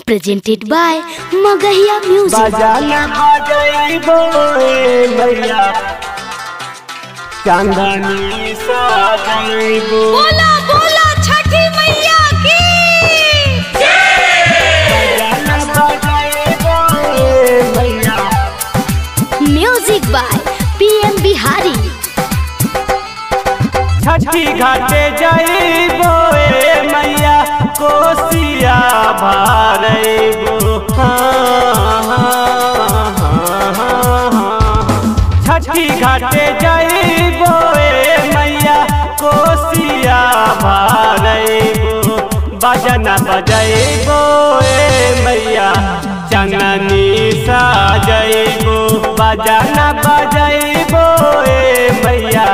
Presented by Magahiya Music. बजाना बजाइबो मैया चांदनी सजाइबो। बोला बोला छठी मैया की। बजाना बजाइबो मैया। Music by PM Bihari. छठी घाटे जाइबो मैया कोसिया भरइबो। छठी घाटे जाइबो मैया कोसिया भरइबो। बजना बजाइबो मैया चांदनी सजाइबो। बजना बजाइबो मैया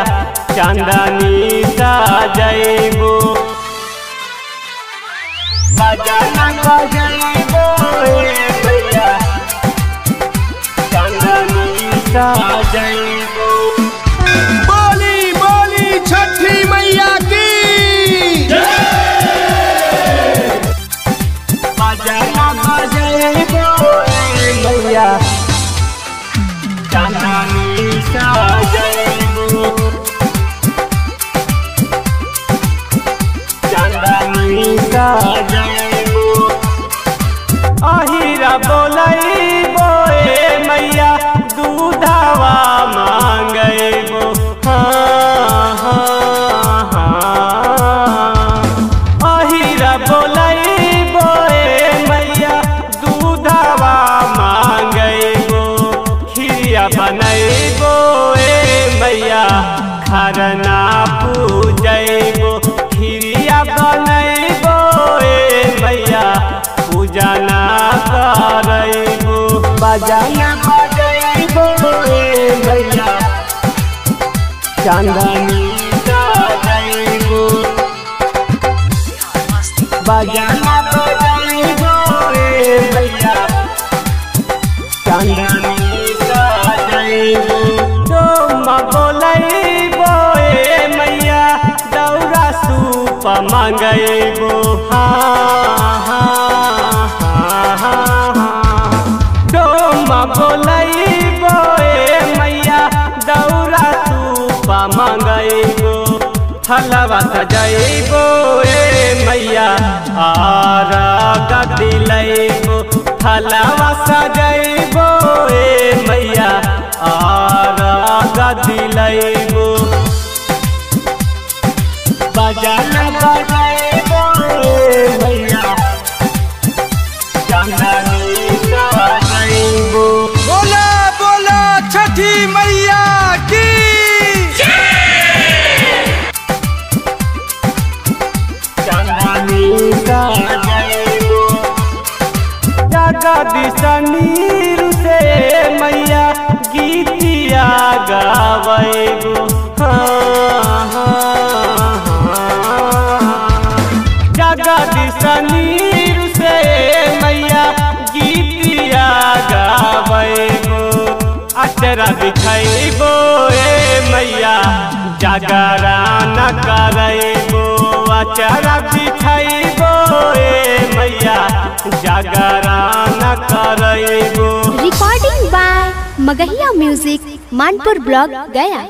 चांदनी सजाइबो। बजाना बजाइबो मैया चांदनी सजाइबो। बोली बोली छठी मैया की। बजाना बजाइबो मैया चांदनी सजाइबो। चांदनी सजाइबो। अहिरा बोलइबो मैया दूधवा मांगइबो। अहिरा बोलइबो मैया दूधवा मांगइबो। खीरिया बनइबो मैया खरना पूजइबो। खीरिया बनइबो मैया पूजा ना करइबो। बजाना बजाइबो मैया चांदनी सजाइबो। बजाना बजाइबो मैया चांदनी सजाइबो। डोमा बोलइबो मैया दौरा सूप मांगइबो। डोमा बोलइबो मैया दौरा सूप मांगइबो। थलवा सजाइबो मैया आरा दिलइबो। थलवा सजाइबो मैया आरा दिलइबो। बजाना बजाइबो मैया चांदनी सजाइबो। बोला बोला छठी मैया की। चांदनी सजाइबो। जगदीश नीर से मैया गीतिया गावइबो। जगदीश नीर से मैया गीतिया गावइबो। अचरा बिछइबो मैया जागरण करइबो। अचरा बिछइबो मैया जागरण करइबो। Recording by Magahiya music, Manpur block, Gaya.